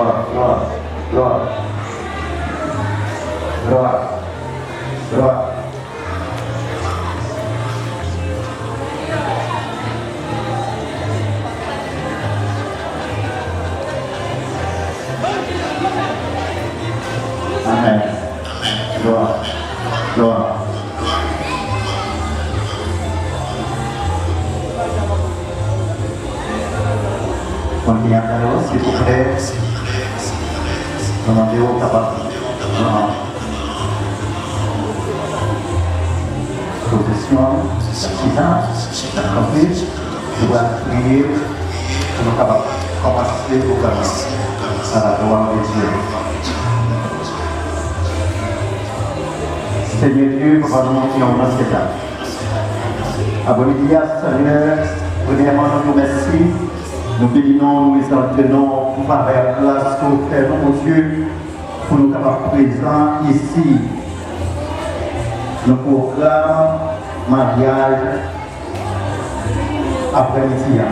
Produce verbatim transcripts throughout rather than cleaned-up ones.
Glwa, glwa, glwa, glwa. Amèn. Glwa, glwa. Kontinye avè w, silvouplè. Nou mande w kapab pran pozisyon, chita, kanpe. Nou pral priye pou nou kapab kòmanse pwogram nan. A la glwa de Dye. Senyè Dye, Papa nou ki nan syèl la. Aprèmidi a, Senyè, premyèman, nou di w mèsi. Nou beni non w, nou egzalte non w pou favè ak gras ke w fè nou, Bondye, pou nou kapab prezan isi nan pwogram maryaj aprèmidi a.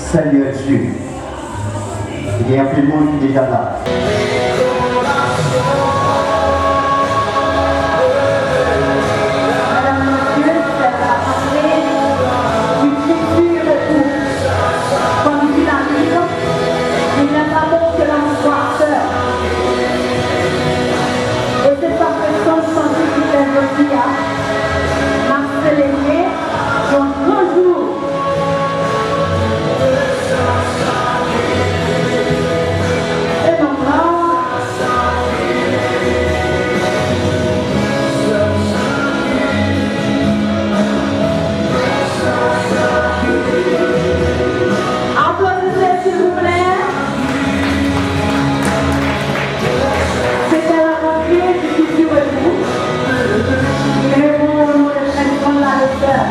Senyè Dye, gen anpil moun ki deja la. Madame Mathieu, c'est la rentrée du futur époux. Comme dit la Bible, il n'est pas bon que l'homme soit seul. E se sa ke Sòm san dis di jodi a, n ap selebre yon gran jou. E nonm lan, aplodisez, silvouplè. C'était la rentrée du futur époux. Élevons l'honneur et rendons la loueur.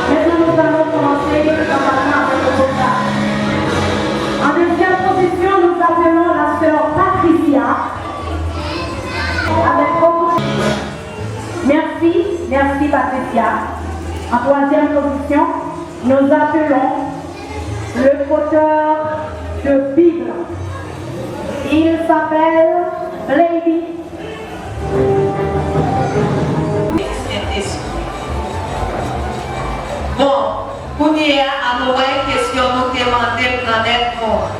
Maintenant, nous allons commencer avec le programme. En deuxième position, nous appelons la sœur Patricia. Avec beaucoup. Merci, merci Patricia. En troisième position, nous appelons le porteur de Bible. Il s'appelle Blady. Sentespri. Bon, kounye a, ann wè kesyon nou te mande planèt nou an.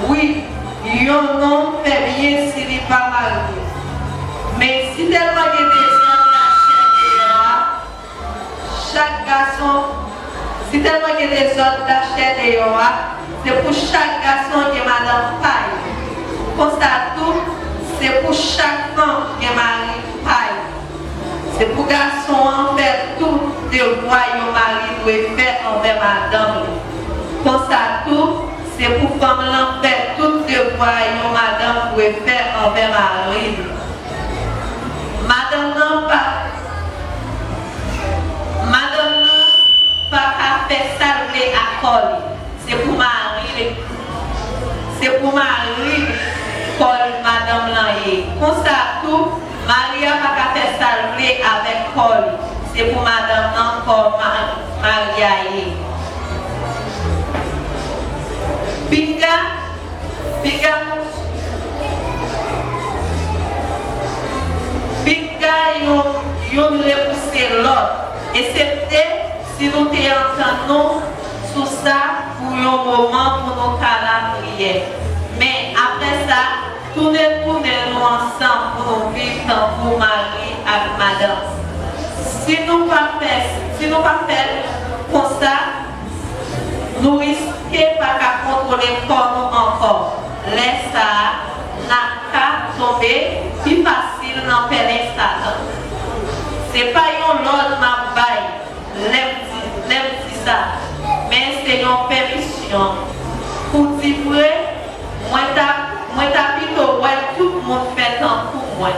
Wi, yon nonm fè byen si li pa marye. Men si tèlman gen dezòd nan chè deyò a, chak gason, si tèlman gen dezòd nan chè deyò a, se pou chak gason gen madanm pa l. Konsa tou, se pou chak fanm gen mari pa l. Se pou gason an fè tout devwa yon mari dwe fè anvè madanm li. Konsa tou, se pou fanm lan fè tout devwa yon madanm dwe fè anvè mari li. Madanm nan pa, madanm nan pa ka fè sa l vle ak kò li. Se pou mari li, se pou mari kò l madanm lan ye. Konsa tou, mari a pa ka fè sa l vle avèk kò li. Se pou madanm nan kò ma-, mari a ye. Piga, piga, piga youn, youn repouse lòt, eksepte si nou te antann nou sou sa pou yon moman pou nou ka lapriyè. Men, apre sa, tounen, tounen nou ansanm pou nou viv tankou mari ak madanm. Si nou pa fè, si nou pa fè konsa, nou riske pa ka kontwole kò nou ankò. Lè sa a, n ap ka tonbe pi fasil nan pèlen Satan. Se pa yon lòd m ap bay lè m di, lè m di sa, men se yon pèmisyon pou di vre. Mwen ta, mwen ta pito wè tout moun fè tankou mwen,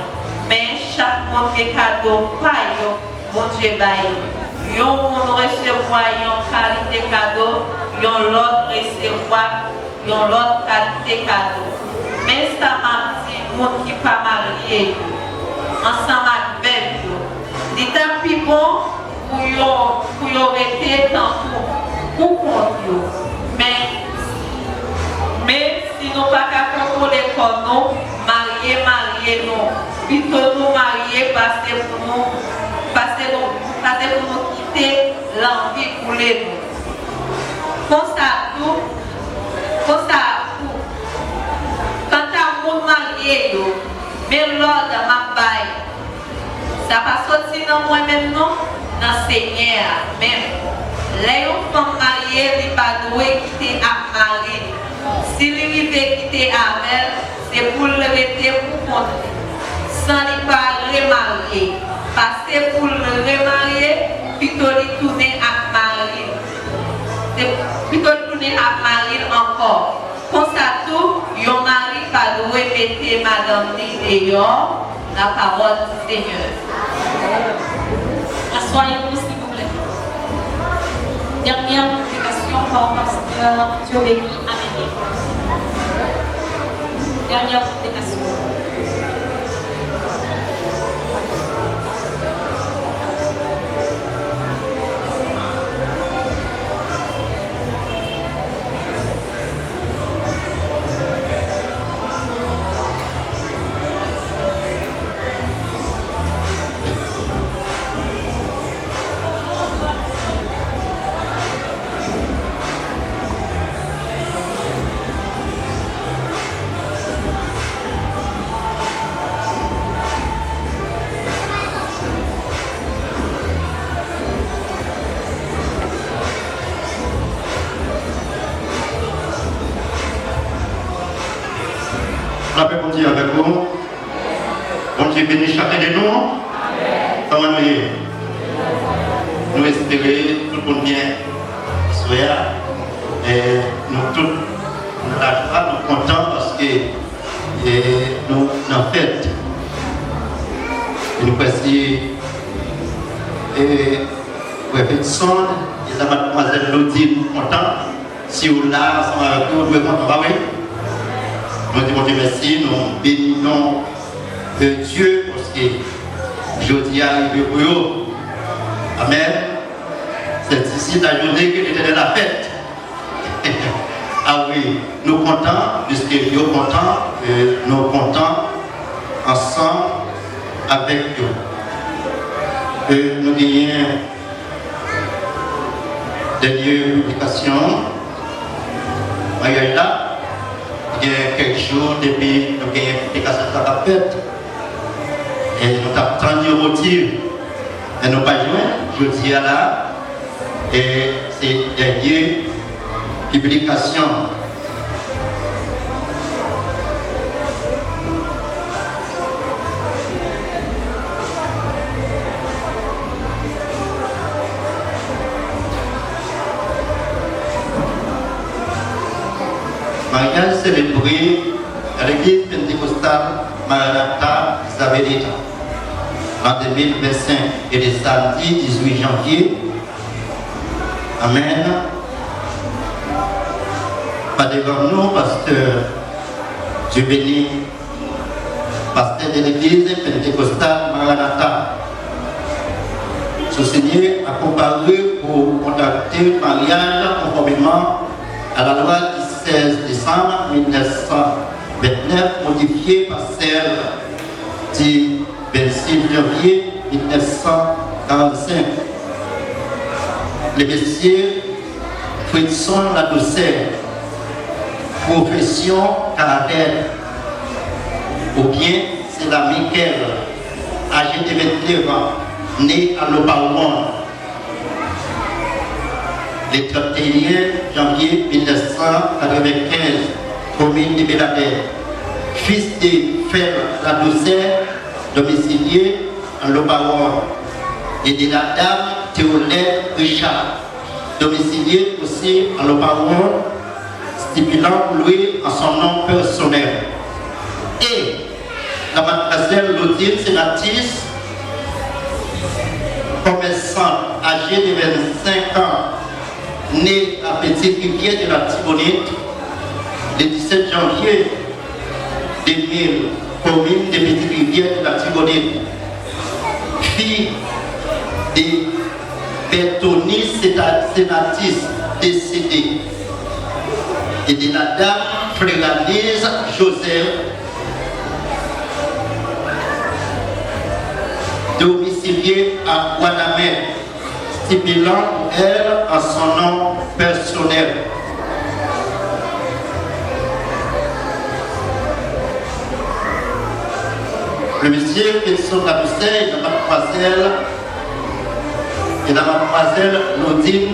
men chak moun gen kado pa yo Bondye bay. Yon moun resevwa yon kalite kado, yon lòt resevwa yon lòt kalite kado. Men sa m ap di moun ki pa marye yo, ansanm ak vèv yo, li t ap pi bon pou yo, pou yo rete tankou poukont yo. Men, kò nou, marye, marye nou. Pito nou marye pase pou nou, pase nou, pase pou nou kite lanvi boule nou. Konsa tou, konsa tou, kanta moun marye yo, men lòd m ap bay. Sa pa soti nan mwen menm non, nan Senyè a menm. Lè yon fanm marye, li pa dwe kite ak mari l. Si li rive kite avè l, se pou l rete pou kont li, san li pa remarye. Pase pou l remarye, pito li tounen ak mari l. Se pito l tounen ak mari l ankò. Konsa tou, yon mari pa dwe mete madanm li deyò. La parole du Seigneur. Asseyez-vous, s'il vous plaît. Dernière prédication par pasteur Dieu béni. Amen. Dernière prédication. Lapè Bondye avèk ou. Bondye beni chak de nou. Kòman nou ye? Nou espere tout moun byen aswè a. E nou tout nan lajwa, nou kontan paske e nou nan fèt. E nou kwè si e Frè Fedson e la madmwazèl Lodin kontan. Si w la ansanm avèk yo, nou dwe kontan, pa vre? Nou di Bondye mèsi, nou beni non de Dye, paske jodi a rive pou yo. Amèn. C'est ici la journée que l'Éternel a faite. A wi, nou kontan, piske yo kontan, e nou kontan ansanm avèk yo. E nou genyen dènye piblikasyon maryaj la. Gen kèk jou depi nou genyen piblikasyon sa k ap fèt. E nou t ap tann yon motiv, men nou pa jwenn. Jodi a la, e se dènye piblikasyon. Maryaj selebre nan legliz Pentekostal Maranatha Isabelita an de mil vennsenk e le samdi dizuit janvye. Amèn. Pa devan nou, pastè Dieubené, pastè de legliz Pentekostal Maranatha. Sousenye a konpare pou kontrakte maryaj konfòmeman a la lwa di sèz desanm mil nèf san vennèf modifye pa sèl di vennsis janvye mil nèf san karannsenk. Le mesye Fredson Ladouceur, pwofesyon karèt, oubyen se la Mikel, aje de venndevan, ne a Lopawon, le trannteyen janvye mil nèf san katrevenkenz, komin de Beladè, fis de Fèb Ladouceur, domisilye an Lopawon, e de la dam Theolette Richard, domisilye osi an Lopawon, stipilan pou lwe an son non pèsonèl. E la madmwazèl Lodine Senatus, commerçante âgée de vingt-cinq ans, née à Petite Rivière de l'Artibonite, le dix-sept janvier deux mille, commune de Petite Rivière de l'Artibonite, fille de Bertoni Senatus, décédé, et de la dame Fleuralise Joseph, domicilié à Wanament, stipulant pour elle en son nom personnel. Le monsieur Wilson Laboussey et la mademoiselle, et la mademoiselle Claudine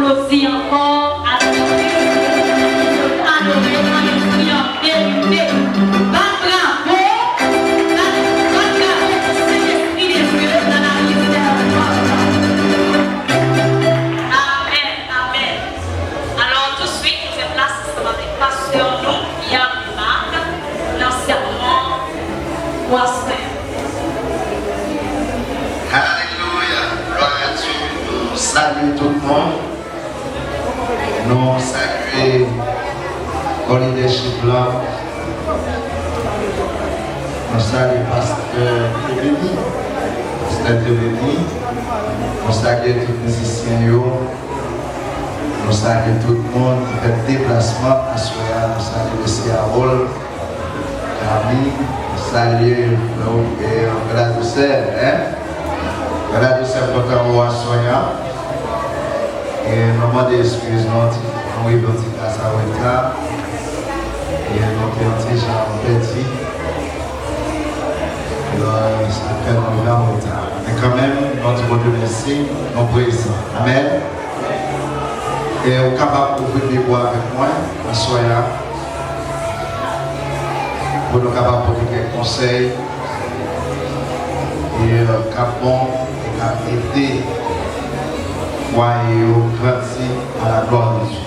Jodi ankò, adore, adore nan lespri an verite. Bat bravo, bat, bat bravo pou Sentespri de Dye nan lavi sèvant. Amèn, amèn. Alò, touswit, nou fè plas ansanm avèk pastè nou, Pierre Marc, nan sèmon pou aswè. Alelouya, glwa a Dye. Nou salye tout moun. Nou salye corps leadership la. Nou salye pastè Jeremy, pastè Jeremy. Nou salye tout mizisyen yo. Nou salye tout moun ki fè deplasman aswè a. Nou salye mesye Harold, Kami, salye frè Olivier, Gladys, hein? Gladys, kontan wè w aswè a. E nou mande eskiz nou, ti, nou rive yon ti kras an reta. E nou te yon ti jan pèdi. E sa fè nou rive an reta. Men kanmenm, nou di Bondye mèsi, nou prezan. Amèn. E ou kapab ouvri Bib ou avèk mwen aswè a, pou nou kapab pote kèk konsèy e, euh, k ap bon e k ap ede fwaye yo grandi à la gloire de Dieu.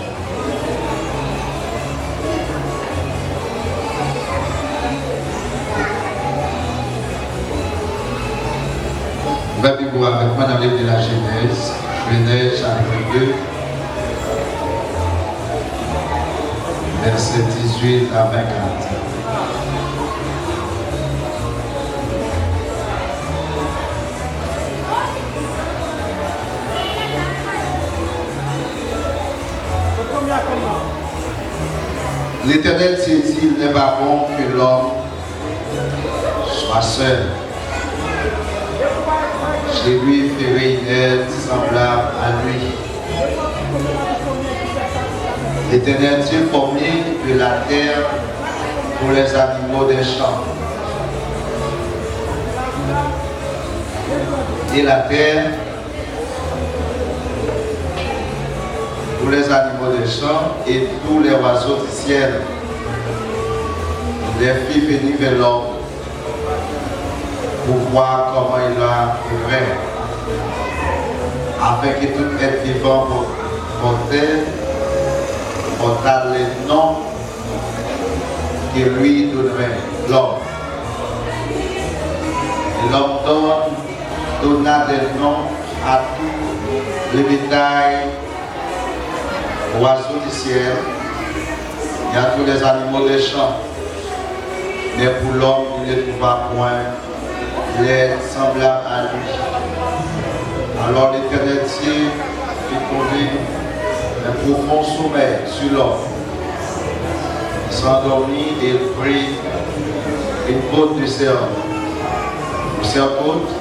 Ouvè Bib ou avèk mwen nan liv de la Genèse, Genèse chapitre deux, vèsè dizuit a vennkat. L'Éternel Dieu dit, il n'est pas bon que l'homme soit seul. Je lui ferai une aide semblable à lui. L'Éternel Dieu formit de la terre tous les animaux des champs et la terre tous les animaux des champs et tous les oiseaux du ciel. Il les fit venir vers l'homme pour voir comment il leur plairait, afin que tout être vivant por-, portât, portât les noms que lui donnerait l'homme. Et l'homme donne, donna des noms à tout le bétail, oiseaux du ciel, et à tous les animaux des champs. Mais pour l'homme, il ne trouva point l'aide semblable à lui. Alors l'Éternel Dieu fit tomber un profond sommeil sur l'homme. Il s'endormit et il prit une côte de serpent. Une serpente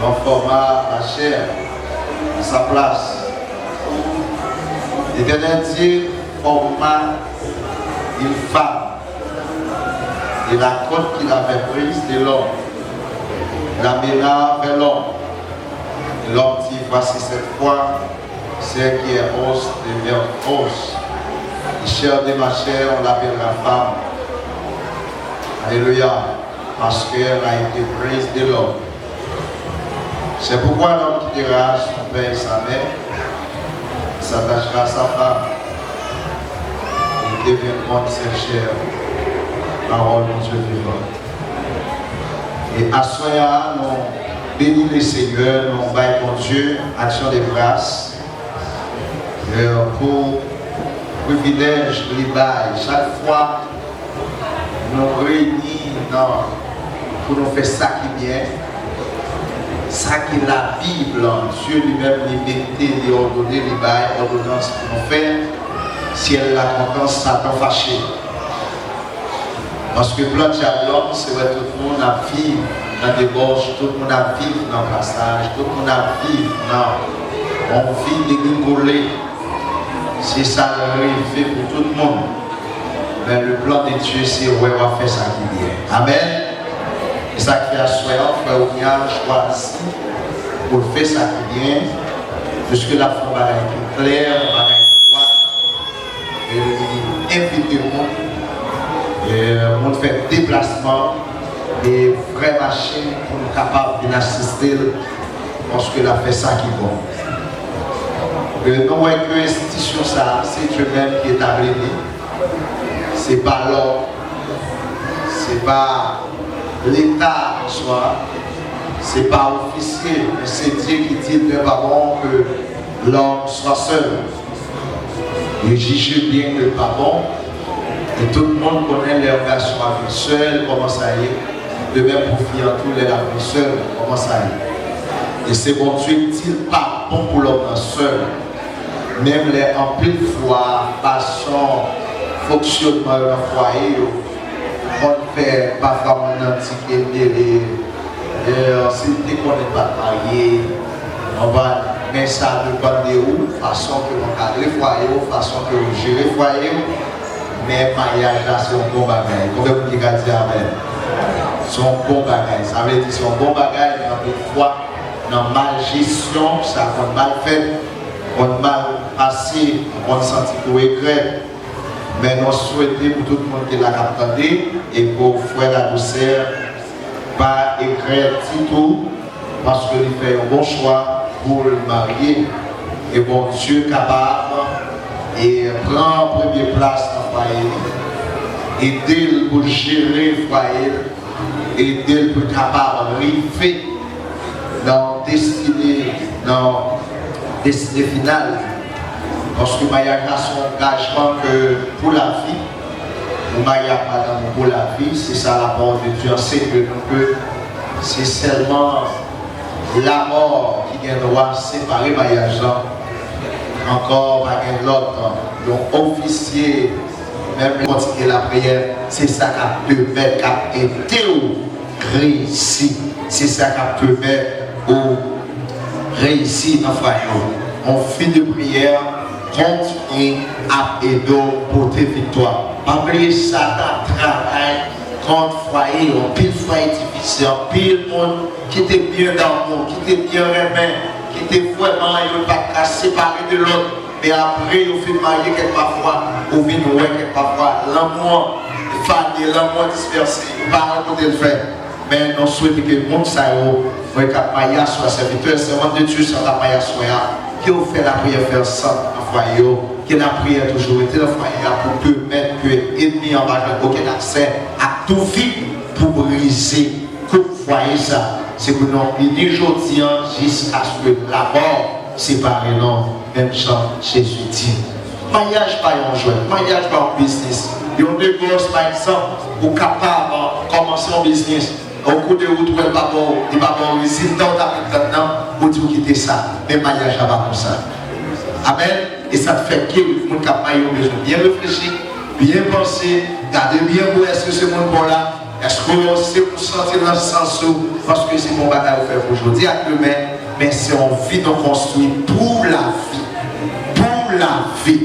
renforma la chair à sa place. L'Éternel Dieu forma une femme de la côte qu'il avait prise de l'homme. Il l'amena vers l'homme. Et l'homme dit, voici cette fois, ce qui est os de mes os, et chair de ma chair, on l'appellera femme. Alléluia. Parce qu'elle a été prise de l'homme. C'est pourquoi l'homme quittera son père et sa mère, il s'attachera à sa femme, ils deviendront une seule chair. Parole de Dieu vivant. E aswè a, nou beni Lesenyè, nou bay Bondye aksyon de gras, e, pou privilèj li bay. Chak fwa nou reyini nan, pou nou fè sa ki byen, sa ke Labib, Dye li menm, li mete, li òdone, li bay òdonans pou nou fè, syèl la kontan, Satan fache. Paske plan dyab lan, se wè tout moun ap viv nan debòch, tout moun ap viv nan krasaj, tout moun ap viv nan yon vi degringole. Se sa l reve pou tout moun. Men le plan de Dieu, se wè w ap fè sa ki byen. Amèn. E sa k fè aswè an, frè William chwazi pou l fè sa ki byen. Piske l ap fè yon bagay ki klè, yon bagay ki dwat, e li envite moun, e moun fè deplasman, e vrè machin pou nou kapab vin asiste l, paske l ap fè sa ki bon. E nou wè ke enstitisyon sa a, se Dye menm ki etabli li. Se pa lòm, se pa Leta an swa, se pa ofisye, men se Dye ki di l lè pa bon ke lòm swa sèl. Li jije byen ke l pa bon, e tout moun konnen lè yon gason ap viv sèl, kòman sa ye, de menm pou fi an tou, lè l ap viv sèl, kòman sa ye. E se Bondye ki di l pa bon pou lòm nan sèl. Menm lè anpil fwa, fason fonksyònman yo nan fwaye yo konn fè pafwa moun nan di ke l mele, e, si l te konnen l pa t marye, anba, men sa depann de ou, fason ke w ankadre fwaye w, fason ke w jere fwaye w. Men maryaj la se yon bon bagay. Konbyen moun ki ka di amèn? Se yon bon bagay. Sa vle di se yon bon bagay, men anpil fwa, nan mal jesyon, sa konn mal fèt, konn mal pase, ou konn santi tou regrèt. Men nou swete pou tout moun ki la k ap tande, e pou frè Ladousè pa regrèt ditou, paske li fè yon bon chwa pou l marye. E Bondye kapab e pran premye plas nan fwaye li, ede l pou l jere fwaye l, ede l pou l kapab rive nan destine, nan destine final. Paske maryaj la se yon angajman ke pou lavi, ou marye ak madanm ou pou lavi, se sa lapawòl de Dye anseye nou ke se sèlman lamò ki gen dwa separe maryaj lan. Ankò, pa gen lòt, yon ofisye, menm kontinye lapriyè, se sa k ap pèmèt, k ap ede w reyisi. Se sa k ap pèmèt ou reyisi nan fwaye w. Yon vi de priyè kontinye ap ede w pote viktwa. Pa bliye Satan ap travay kont fwaye yo. Anpil fwaye divize, anpil moun ki te byen damou, ki te byen renmen, ki te vrèman yo pa t ka separe de lòt. Men apre yo fin marye, kèk pafwa, ou vin wè kèk pafwa lanmou an fane, lanmou an dispèse, ou pa wè kote l fè. Men nou swete ke moun sa yo, frè k ap marye aswè a, sèvitè, sèvant de Dye sa k ap marye aswè a, ke yo fè lapriyè fèsan nan fwaye yo, ke lapriyè toujou rete nan fwaye a pou pèmèt ke ènmi an pa jwenn okenn aksè ak tou fig pou brize koup fwaye sa. Se pou nou ini jodi an jiskaske lamò separe nou, menm jan Jezi di. Maryaj pa yon jwèt, maryaj pa yon biznis. Yon negòs, pa egzanp, ou kapab kòmanse yon biznis. An kou de wout, ou wè l pa ba w, li pa ba w rezilta w t ap tann nan, ou di w kite sa. Men maryaj la pa konsa. Amèn. E sa k fè ke moun k ap marye yo bezwen byen reflechi, byen panse, gade byen pou èske se moun pa w la, èske w se pou santi nan sans ou, paske se pa yon bagay ou fè pou jodi ak demen, men se yon vi nou konstwi pou lavi. Pou lavi.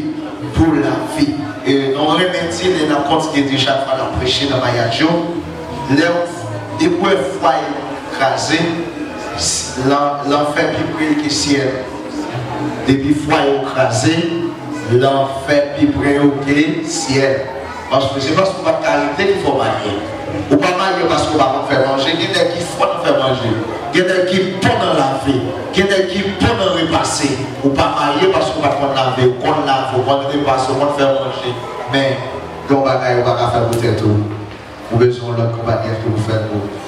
Pou lavi. E nou renmen di, e n ap kontinye di chak fwa n ap preche nan maryaj yo, lè, depi w wè fwaye moun kraze, s-, lan-, lanfè pi pre l ke syèl. Depi fwaye w kraze, lanfè pi pre w ke syèl. Paske se paske w pa t ka rete ki fè w marye. Ou pa marye paske w pa konn fè manje. Gen nèg ki fò nan fè manje. Gen nèg ki bon nan lave. Gen nèg ki bon nan repase. Ou pa marye paske w pa t konn lave. Ou konn lave, ou konn repase, ou konn fè manje. Men, gen yon bagay ou pa ka fè pou tèt ou. Ou bezwen yon lòt konpayèl ke pou fè l pou ou.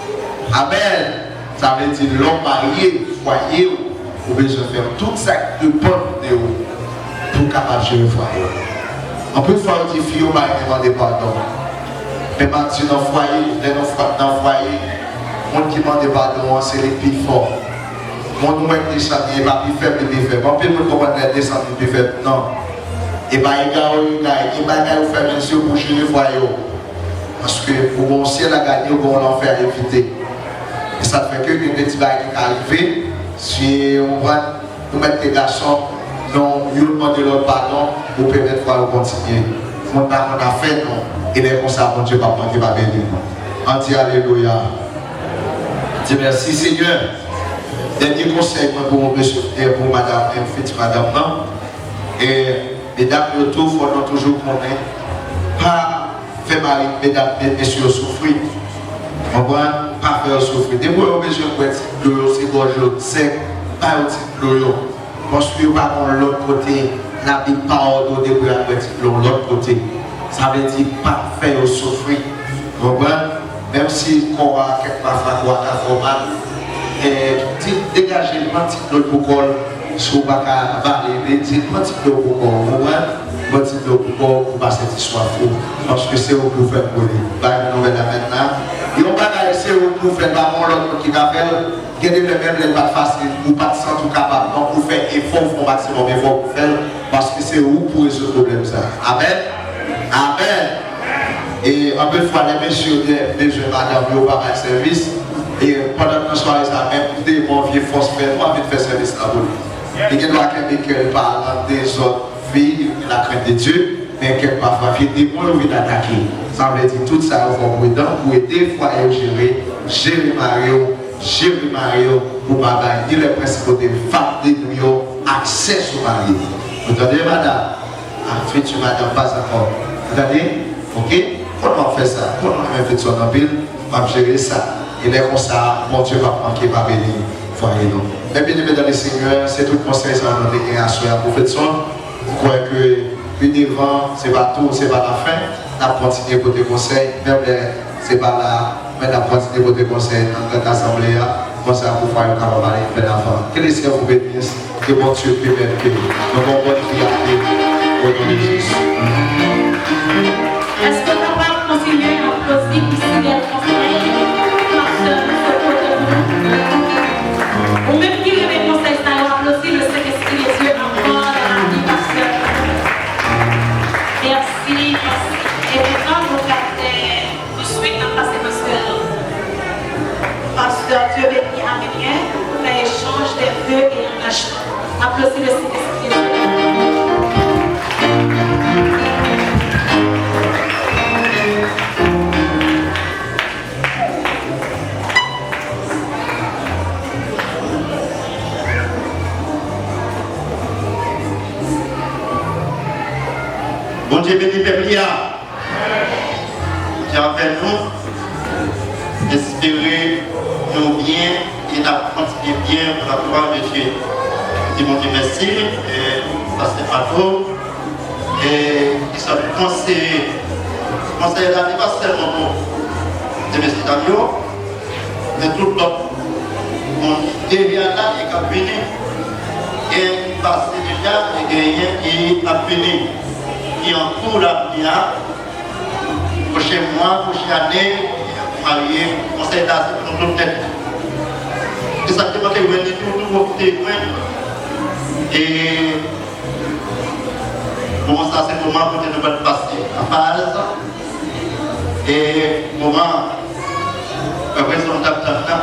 Amèn! Sa vle di, lè w marye, fwaye w, ou bezwen fè tout sa k depann de ou pou w kapab jere fwaye w. Anpil fwa, yo di fi yo pa renmen mande padon. Men m ap di, nan fwaye, lè nou fwa-, nan fwaye, moun ki mande padon an, se li k pi fò. Moun ou wè k desann, e pa pi fèb li pi fèb. Anpil moun konprann lè desann li pi fèb. Non. E pa egare w egare. Gen bagay ou fè menm si w pou jere fwaye w. Paske ou gen yon syèl a gade, ou gen yon lanfè a evite. E sa k fè ke gen de ti bagay ki ka rive, si ou pran, ou mèt de gason, non, youn mande lòt padon, ou pèmèt fwaye w kontinye. Moun pa konn afè nou, e lè konsa, Bondye p ap manke pa beni nou. Ann di alelouya. Di mèsi, Senyè. Dènye konsèy mwen pou mesye, e pou madanm, e fiti madanm nan. E medam yo tou, fò nou toujou konnen, pa fè mari, medam, e mesye yo soufri. Konprann? Pa fè yo soufri. Depi yo bezwen bwè ti dlo yo, se gòj yo sèk, ba yo ti dlo yo. Paske yo pa gen lòt kote, Labib pa òdone pou y al bwè ti dlo lòt kote. Sa vle di, pa fè yo soufri. Konprann? Menm si kò a, kèk pafwa, kò a ka fè w mal, e, di, degaje l, pran ti dlo l pou kò l, si w pa ka vale, men di l, pran ti dlo l pou kò w, konprann? Pran ti dlo l pou kò w, pou pa sèti swaf ou. Paske se ou ki fè l koule. Bay mwen nouvèl la mentnan. Yon bagay, se ou ki fè l, pa gen lòt moun ki ka fè l. Gen de lè, menm lè l pa t fasil, ou pa t santi w kapab, donk ou fè efò, ou fè yon maksimòm efò pou w fè l, paske se ou pou rezoud pwoblèm sa. Amèn. Amèn. E anpil fwa, lè mesye yo te bezwen madanm yo pa bay sèvis, e pandan nan sware sa, menm demon vye fòs fè nou ap vin fè sèvis la pou li. Li gen dwa kenbe kè l pa nan dezòd, fi, la crainte de Dieu, men kèk pafwa vye demon yo vin atake. Sa vle di tout sa yo fò w pridan pou ede fwaye w jere, jere mari w, jere mari w pou pa bay ni les principautés, fab de nou yo aksè sou mari w. Ou tande, madanm? A, fiti madanm, pas ankò. Ou tande? Oke? Kòman w ap fè sa? Kòman w renmen fiti w anpil? W ap jere sa. E lè konsa, Bondye p ap manke pa beni fwaye nou. Mes bien-aimés dans le Seigneur, se tout konsèy sa yo nou te gen aswè a pou fiti w. M kwè ke pi devan, se pa tou, se pa lafen, n ap kontinye pote konsèy, menm lè se pa la, men n ap kontinye pote konsèy nan gran asanble a, konsa pou fwaye yo kapab ale byen avan. Que le Seigneur vous bénisse, que Bondye pèmèt ke nou gen yon bòn vi ap viv, o non de Jezi. Èske w kapab kontinye aplodi pou fidèl konsèy pastè nou sot pote pou nou? Ou menm ki renmen konsèy sa yo, aplodi le Sentespri de Dye ankò nan lavi pastè nou. Mèsi, mèsi. E mentnan, nou ka fè touswit, n ap pase pastè, pastè Dieubéni Amelien pou fè echanj de vœux e angajman. Aplodi le Sentespri de Dye. Bondye beni pèp li a. Bondye avèk nou. Espere nou byen e n ap kontinye byen pou la glwa de Dye. Di Bondye mèsi, e, pastè Pato, e ki sot konseye. Konsèy la, li pa sèlman pou de mesye dam yo, men tout lòt moun ki deja la e k ap vini. Gen ki pase deja, e genyen ki ap vini, ki an kou lavni a. Pwochen mwa, pwochen ane, marye, konsèy la se pou nou tout nèt. E sa k te manke jwenn li tou, tou pwofite jwenn. E moman sa se moman kote nou pral pase an faz. E moman, apre sa, nou t ap tann nan.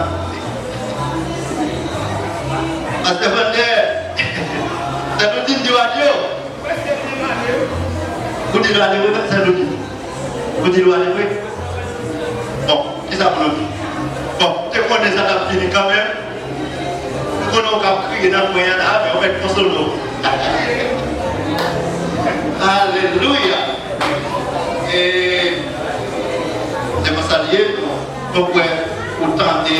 Pastè Vander, sa nou di n di w adye. Ou di l ale vre, sa nou di. Ou di l ale vre. Bon, kisa pou nou di? Bon, te konnen sa t ap vini kanmenm. M konnen w k ap kriye nan kwen an la, men w mèt konsole w. Alelouya! E, se konsa l ye. Donk, wè, ou tande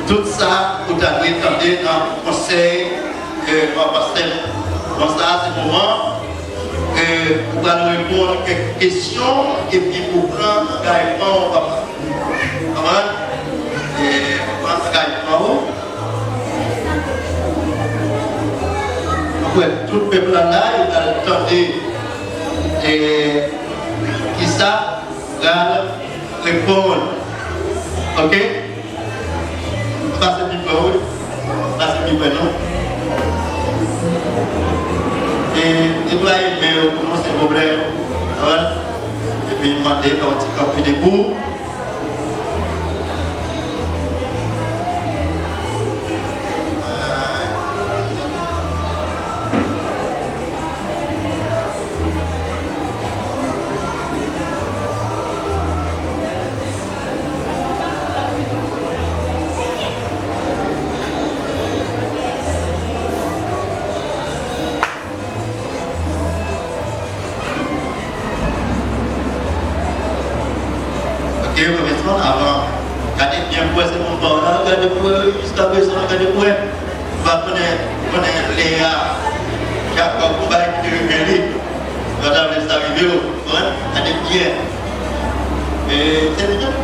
tout sa, ou ta dwe tande nan konsèy, e, pastè. Bon, sa, se moman, e, ou pral reponn kèk kesyon, epi ou pran angajman w, papa. Konprann? E, ou pran angajman w. Donk, wè, tout pèp la la, yo pral tande, e, kisa pral reponn. Oke? Pase pi pre, wi. Pase pi pre, non? E netwaye men yo pou nou, silvouplè. Epi mande yon ti kanpe debou. Gade pou wè, wi, jiska prezan, gade pou wè. M pa konnen, konnen lè a, Jakòb bay ki te rive li. Yo ta vle sa rive yo, konprann? Gade byen. E, se li menm.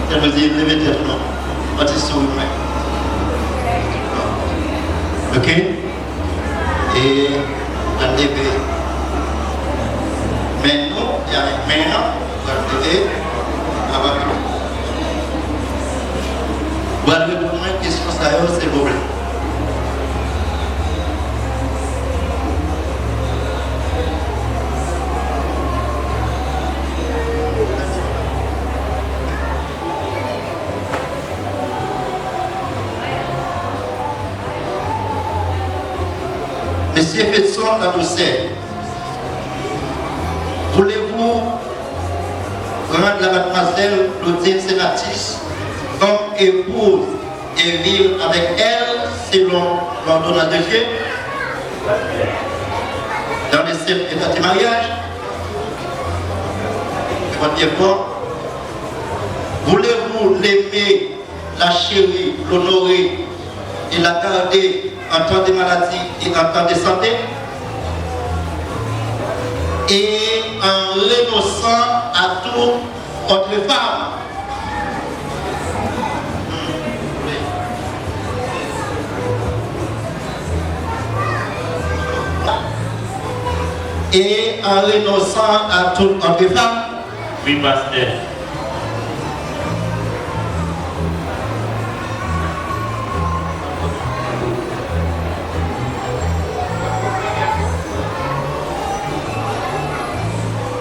Se nou di, leve tèt nou. Pati souri mwen. Ok? E, n ap leve men nou, e avèk men an, n ap leve avèk nou. Pral reponn mwen kesyon sa yo, silvouplè. Monsieur Fetson Ladoucet, voulez-vous prendre la mademoiselle Claudine Senatus comme épouse et vivre avec elle selon l'ordonnance de Dieu dans le seul état du mariage? Répondez fort. Voulez-vous l'aimer, la chérir, l'honorer et la garder en temps de maladie et en temps de santé, et en renonçant à toute autre femme? Et en renonçant à toute autre femme? Wi, pastè.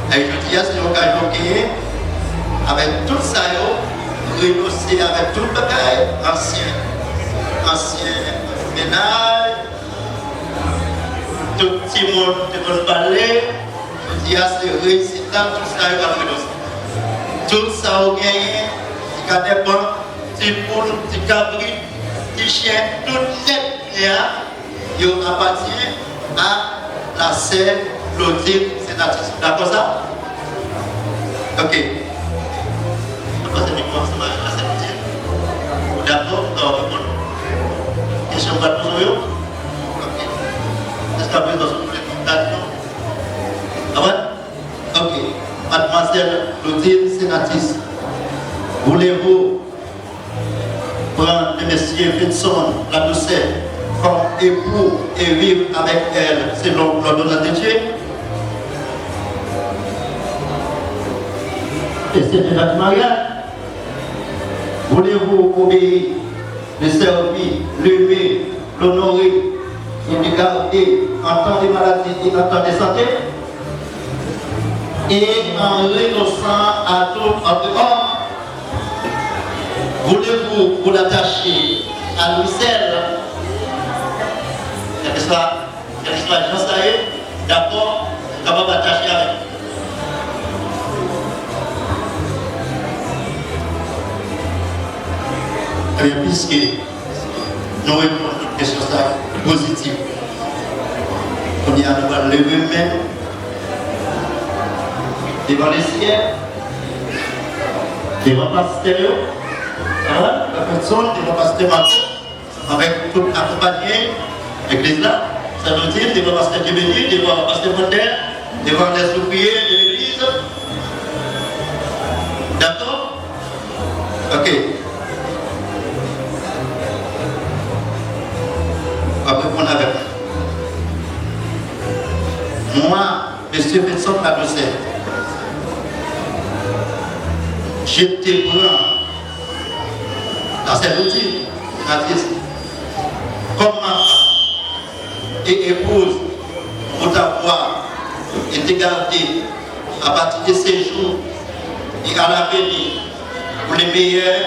E jodi a, se yon okazyon w genyen, avèk tout sa yo, renonse avèk tout bagay, ansyen, ansyen mennaj, tout timoun te konn pale, jodi a se reyisit la, tout sa yo pral renonse. Tout sa ou genyen, ti kadepan, ti poul, ti kabrit, ti chen, tout nèt gen a, yo apatyen a la sè Claudine Senatus. Dakò sa? Ok. Mwen pase mikwo ansanm avèk la sè Claudine. Ou dakò? Ou ka reponn kesyon m pral poze w yo? Ok. Jiska prezan, si w vle kontak nou. Konprann? Ok. Mademoiselle Claudine Senatus, voulez-vous prendre le monsieur Fetson Ladoucet comme époux et vivre avec elle selon l'ordonnance de Dieu? Et c'est un acte mariage. Voulez-vous obéir, le servir, l'aimer, l'honorer et le garder en temps de maladie et en temps de santé, et en renonçant à tout autre homme? Voulez-vous vous attacher à lui seul? Kèlkeswa, kèlkeswa jan sa ye, dakò, ou kapab atache avèk li. Ebyen, piske nou reponn tout kesyon sa pozitif, kounye a nou pral leve men nou devan Lesyèl, devan pastè yo, a, devan pastè Marco, avèk tout akonpaye legliz la, sa vle di devan pastè Dieubenue, devan pastè Vander, devan lè soupriye de legliz. Dakò? Ok. W ap reponn avèk mwen. Mwen, Mesye Fetson Ladoucet, je te prends, la sè Claudine Senatus, comme ma femme et épouse pour t'avoir et te garder à partir de ce jour et à l'avenir pour le meilleur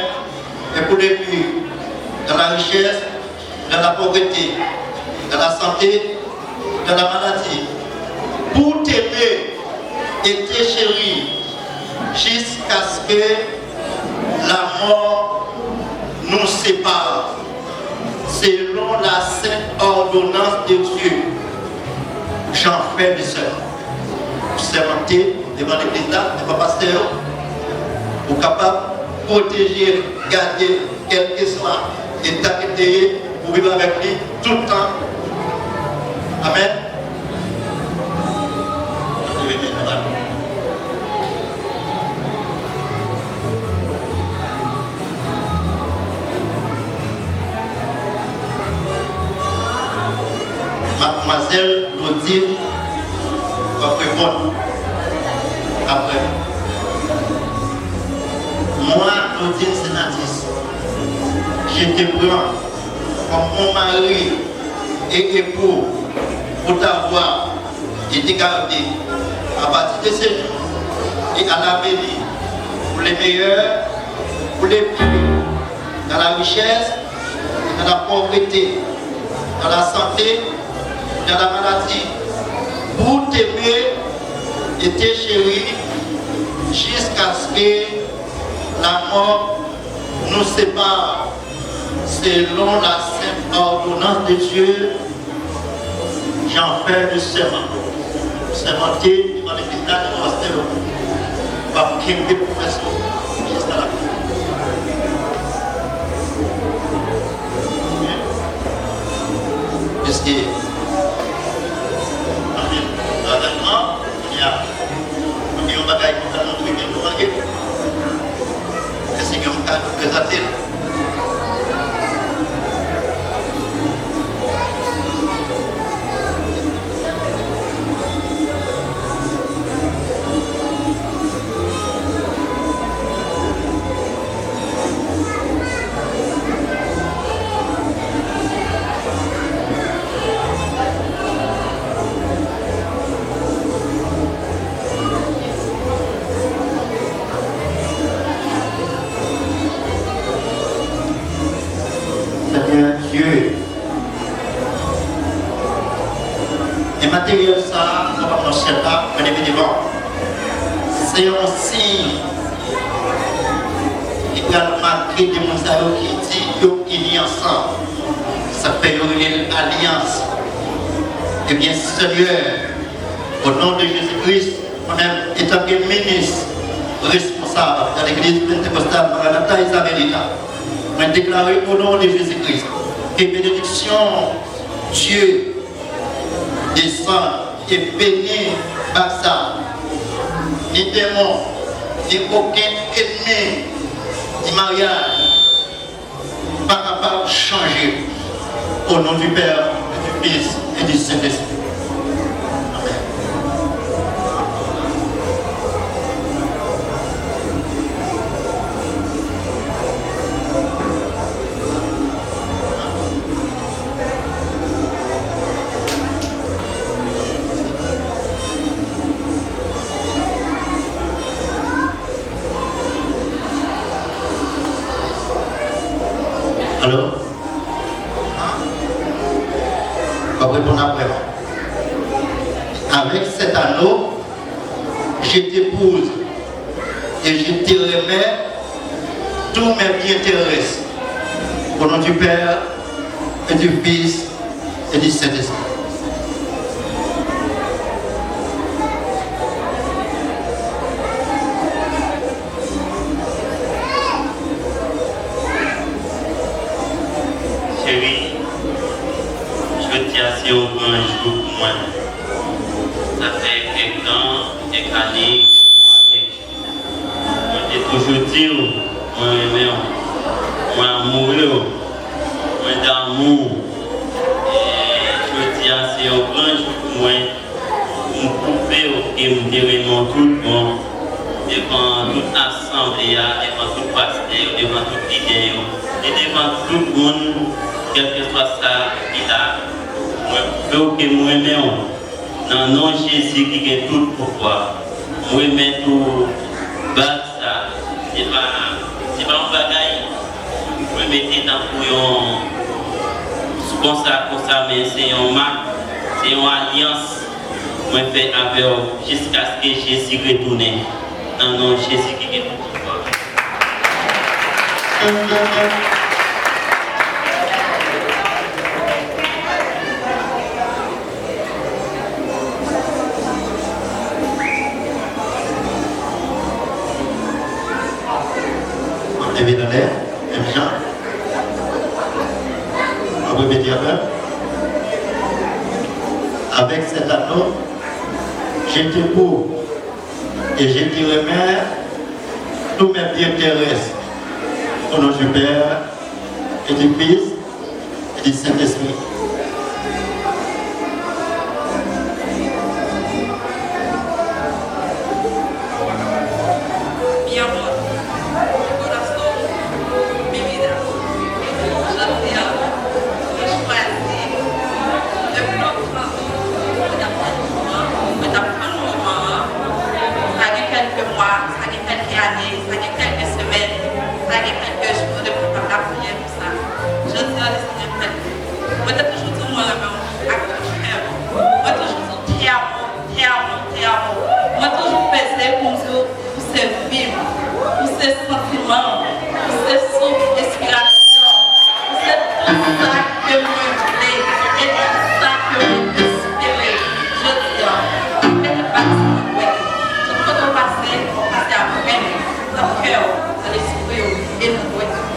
et pour le pire, dans la richesse, dans la pauvreté, dans la santé, dans la maladie, pour t'aimer et te chérir jusqu'à ce que la mort nous sépare, selon la sainte ordonnance de Dieu. J'en fais le serment. Ou sèmante devan legliz la, devan pastè yo, ou kapab pwoteje, gade, kèlkeswa eta ke l te ye, pou viv avèk li tout tan. Amèn. Madmwazèl Claudine, w ap reponn apre. Mwen, Claudine Senatus, je te prends comme mon mari et époux pour t'avoir et te garder à partir de ce jour et à l'avenir pour le meilleur, pour le pire, dans la richesse et dans la pauvreté, dans la santé et dans la maladie, pour t'aimer et te chérir jusqu'à ce que la mort nous sépare, selon la sainte ordonnance de Dieu, j'en fais le serment. Sèmante devan legliz la, devan pastè yo. W ap kenbe pwomès ou jiska lafen. Piske, anpil, anpil, kounye a, anpil yon bagay ki pral montre ke nou manke. Èske m ka prezante l? Senyè Dye, e materyèl sa a, sa pa nan syèl la, mwen te mete devan. Se yon siy ki pral make de moun sa yo ki di yo ini ansanm. Sa k fè yo rele l alyans. Ebyen, Senyè, o non de Jezi Kris, mwen menm, etanke minis responsab de Legliz Pentekostal Maranata Izabelita, mwen deklare o non de Jezi Kris ke benediksyon Dye desann e beni Baza. Ni demon, ni okenn enmi di maryaj pa kapab chanje. O non du Père, et du Fils, et du Saint-Esprit. Amèn. Alo? W ap reponn apre mwen. Avec cet anneau, je t'épouse et je te remets tous mes biens terrestres. Au nom du Père et du Fils et du Saint-Esprit. Cheri, jodi a se yon gran jou pou mwen. Sa fè kèk tan, kèk ane, kèk mwa, kèk jou. Mwen te toujou di w, mwen renmen w. Mwen amoure w. Mwen damou w. E jodi a se yon gran jou pou mwen. Pou m pwouve w ke m te renmen w tout bon, devan tout asanble a, devan tout pastè yo, devan tout lidè yo, e devan tout moun, kèlkeswa sa ki la, mwen pwouve w ke m renmen w. Nan non Jezi ki gen tout pouvwa, m remèt ou bag sa, se pa, se pa yon bagay mwen mete tankou yon konsa, konsa, men se yon mak, se yon alyans mwen fè avè w jiskaske Jezi retounen. Nan non Jezi ki gen tout pouvwa. Leve nan lè, menm jan. Avec cet anneau, je te voue et je te remets tous mes biens terrestres. Au nom du Père et du Fils et du Saint-Esprit. Mi amor, mi corazón, mi vida. Jodi a, mwen chwazi, depi lontan, mwen t ap tann moman, mwen t ap tann moman an. Sa gen kèlke mwa, sa gen kèlke ane, sa gen kèlke semèn, sa gen kèlke jou depi mwen t ap lapriyè pou sa. Jodi a, Lesenyè fè l. Mwen te toujou di w mwen renmen w ak tout kè m. Mwen toujou di w te amo, te amo, te amo. Mwen toujou peze pou m di w ou se vi m, ou se santiman m, ou se souf espirasyon m, ou se tout sa ke mwen vle e tout sa ke mwen espere. Jodi a, mete bak sou mwen, wè. Tout kote w pase, w pase avè m, nan kè w, nan lespri w e nan dwèt ou.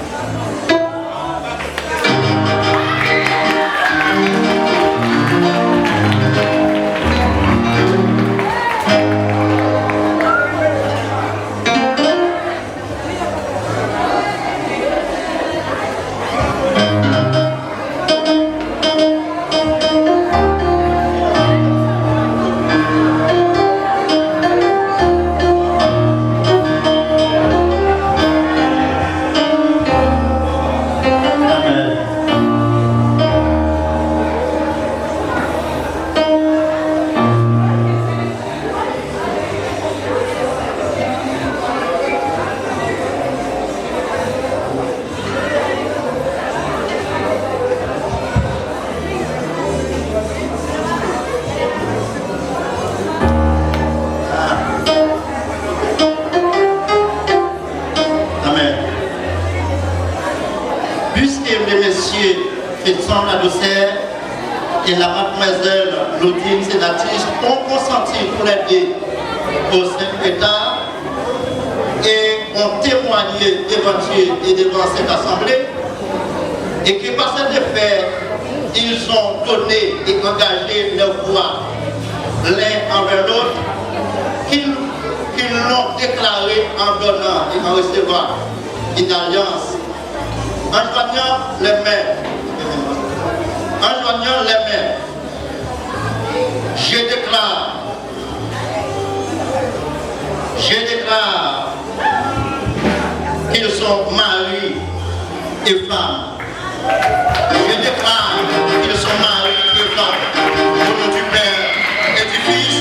Amèn. Puisque le monsieur Fetson Ladouceur et la mademoiselle Claudine Sénatus ont consenti tous les deux au secret et ont témoigné devant Dieu et devant cette assemblée, et que par ce fait, ils ont donné et engagé leur voix l'un envers l'autre, qu'ils qu'ils l'ont déclaré en donnant et en recevoir une alliance, en joignant les mains, en joignant les mains, je déclare, je déclare qu'ils sont mari et femme. Je déclare qu'ils sont mari et femme. Au nom du Père et du Fils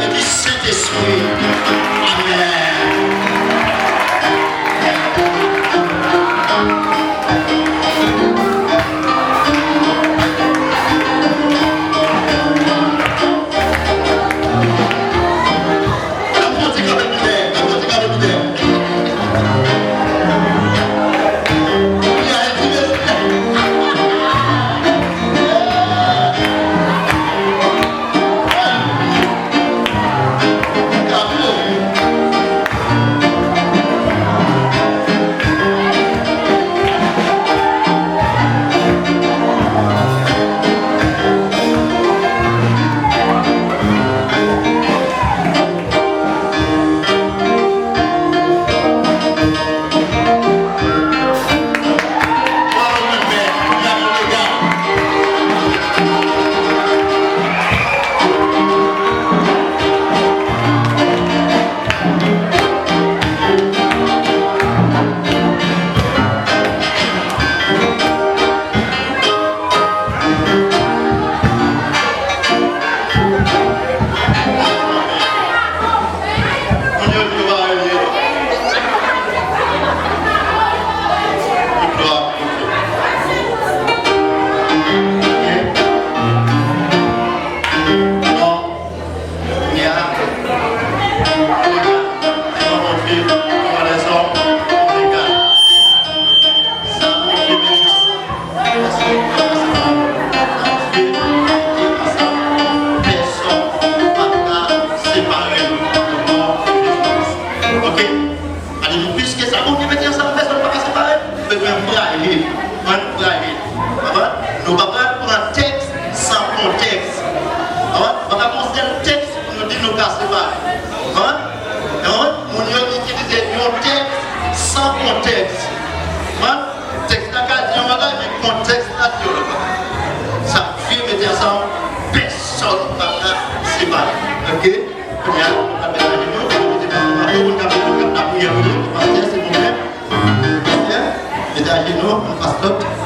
et du Saint-Esprit. Amen. Sòl, papa, se pa. Ok? Kounye a, nou pral mete ajenou, nou mete ajenou, nou pral mete ajenou, nou pral mete ajenou, nou pral mete ajenou, nou pral mete ajenou, nou pral mete ajenou.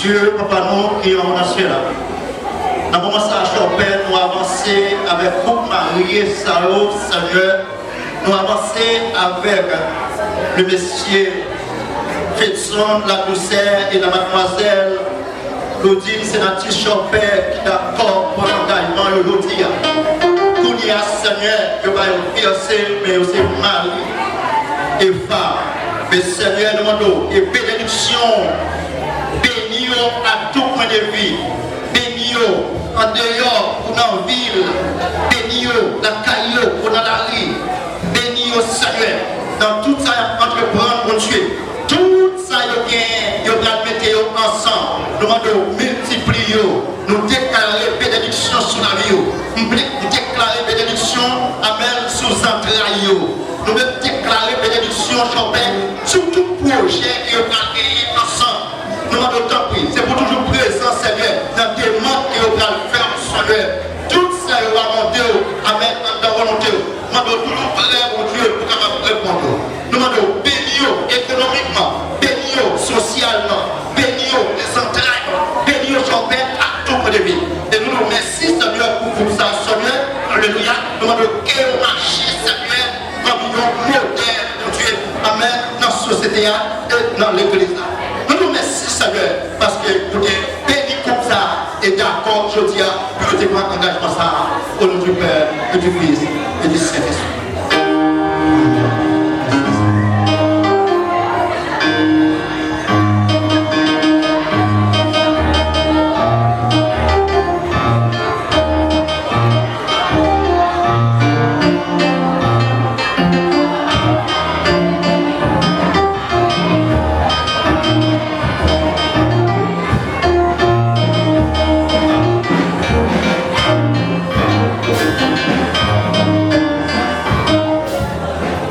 Dye, Papa nou ki anwo nan syèl la, nan moman sa a, chòpè, nou avanse avèk koup marye sa yo, Senyè. Nou avanse avèk le mesye Fedson Ladousè e la madmwazèl Claudine Senatus Chòpè ki dakò pran angajman yo jodi a. Kounye a, Senyè, yo ba yo fiyase, men yo se mari e fanm. Men Senyè, nou mande w, e benediksyon, beni yo a tou pwen de vi. Beni yo andeyò ou nan vil. Beni yo lakay yo ou nan lari. Beni yo, Senyè, nan tout sa y ap antreprann, Bondye. Tout sa yo genyen, yo pral mete yo ansanm. Nou mande w miltipliye yo. Nou deklare benediksyon sou lavi yo. M ple-, m deklare benediksyon, amèn, sou zantray yo. Nou menm deklare benediksyon, chòpè, sou tout pwojè ke yo pral genyen ansanm. Nou mande w, tanpri, se pou toujou prezan, Senyè, nan demann ke yo pral fè, Senyè. Tout sa yo va mande w, amèn, anndan volonte w. Mande w toujou prè, Bondye, pou kapab reponn ou. Nou mande w beni yo ekonomikman, beni yo sosyalman, beni yo nan zantray, beni yo chòpè ak tou pwen de vi. E nou di w mèsi, Senyè, pou koup sa, Senyè. Alelouya. Nou mande w ke yo mache, Senyè, kòm yon modèl, Bondye, amèn, nan sosyete a e nan legliz la. Nou di w mèsi, Senyè, paske ou te beni koup sa a e dakò jodi a pou yo te pran angajman sa a. O non di Pè e di Fis e di Sentespri.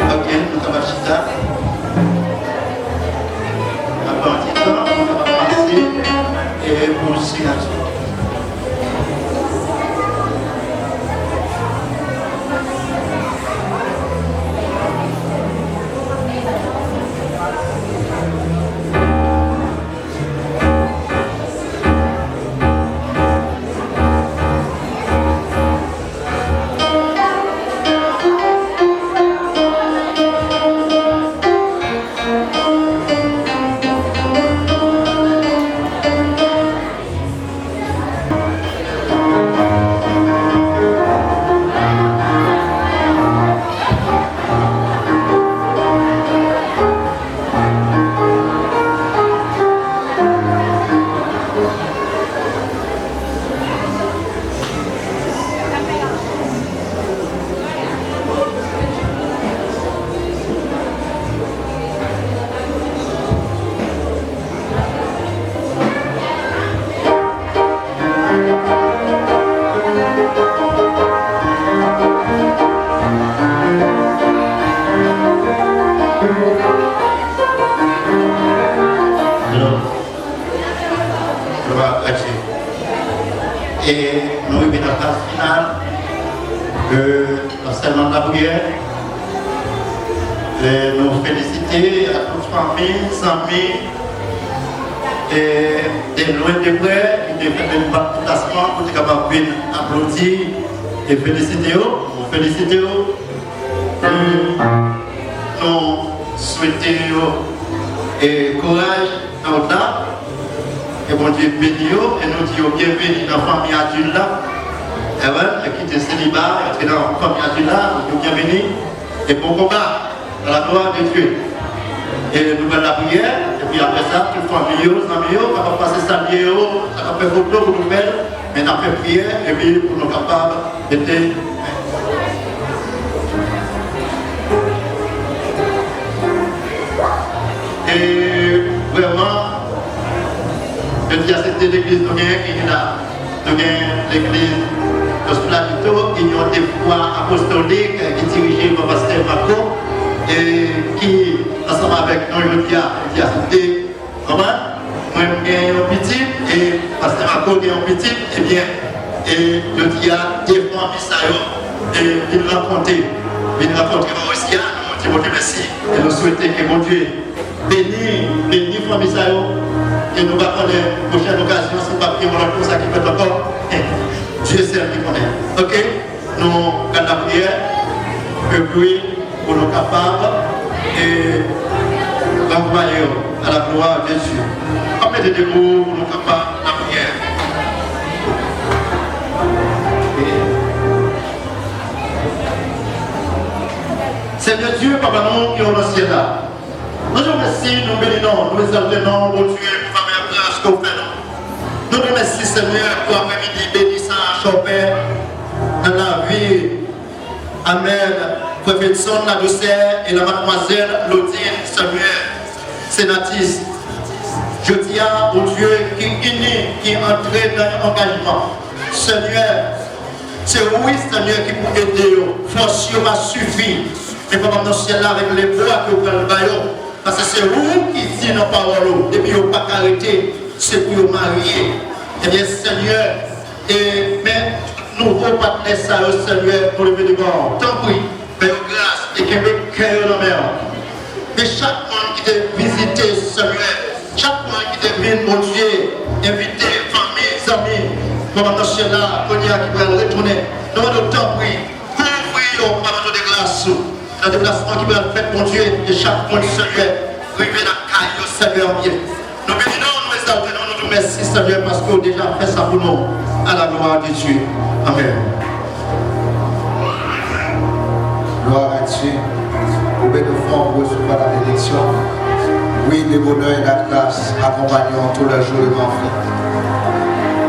Ok, nou kapab chita. N ap pran ti tan pou nou kapab pase e pou siyati. Glwa a Dye. E nou rive nan faz final de ansèyman lapriyè. E nou felisite a tout fanmi, zanmi, e de lwen de prè, ki te fè de bat deplasman pou te kapab vin aplodi e felisite yo. Nou felisite yo. E nou swete yo, e, kouraj nan wout la. Ke Bondye beni yo e nou di yo byenveni nan fanmi adilt la. Amen. Yo kite seliba, yo antre nan fanmi adilt la, nou di yo byenveni. E bon konba dans la gloire de Dieu. E nou pral lapriyè, epi apre sa, tout fanmi yo, zanmi yo, kapab pase salye yo, sa k ap fè foto pou nou fè l, men n ap fè priyè, epi pou nou kapab mete. E vrèman, jodi a se de legliz nou genyen ki la. Nou gen legliz Planito, Inyon de Fwa Apostolik, ki dirije pa pastè Marco, e ki ansanm avèk nou jodi a, jodi a se te, konprann? Mwen, m gen yon pitit, e pastè Marco gen yon pitit, ebyen, e jodi a, de fanmi sa yo, e vin rankontre, vin rankontre Mauricia, nou di Bondye mèsi, e nou swete ke Bondye beni, beni fanmi sa yo, e nou pa konnen pwochèn okazyon, si p ap gen yon lòt konsa ki fèt ankò, Dye sèl ki konnen. Oke? Nou pral lapriyè, epi pou nou kapab, e, ranvwaye yo à la gloire de Dieu. Ann mete debou pou nou kapab lapriyè. Senyè Dye, Papa nou ki o nan syèl la, nou di w mèsi, nou beni non w, nou egzalte non w, Bondye, pou favè ak gras ke w fè nou. Nou di w mèsi, Senyè, pou aprèmidi beni sa a ke w fè nan lavi, amèn, frè Fedson Ladouceur e la mademoiselle Lodine Samuel Senatis. Jodi a, Bondye ki ini, ki antre nan yon angajman. Senyè, se ou, wi, Senyè, ki pou ede yo. Fòs yo pa sifi. Men Papa m nan syèl la, avèk lebwa ke w pral ba yo. Paske se ou ki di nan pawòl ou, depi yo pa ka rete, se pou yo marye. Ebyen, Senyè, e, men nouvo patnè sa yo, Senyè, nou leve devan w. Tanpri, fè yo gras e kenbe kè yo nan men w. Men chak moun ki te vizite, Senyè, chak moun ki te vin, Bondye, envite fanmi, zanmi, Papa m nan syèl la, kounye a ki pral retounen, nou mande w, tanpri, kouvri yo pa manto de gras ou. Nan deplasman ki pral fèt, Bondye, ke chak moun, Senyè, rive lakay yo, Senyè, byen. Nou beni non w, nou egzalte non w, nou di w mèsi, Senyè, paske w deja fè sa pou nou. À la gloire de Dieu. Amèn. Gloire à Dieu. Ouvez nos frères pour recevoir la bénédiction. Oui, le bonheur et la grâce accompagneront tous les jours de ma vie.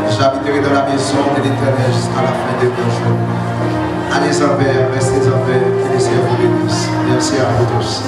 J'habiterai dans la maison de l'Éternel jusqu'à la fin de mes jours. Allez en paix, restez en paix, que le Seigneur vous bénisse. Merci à vous tous.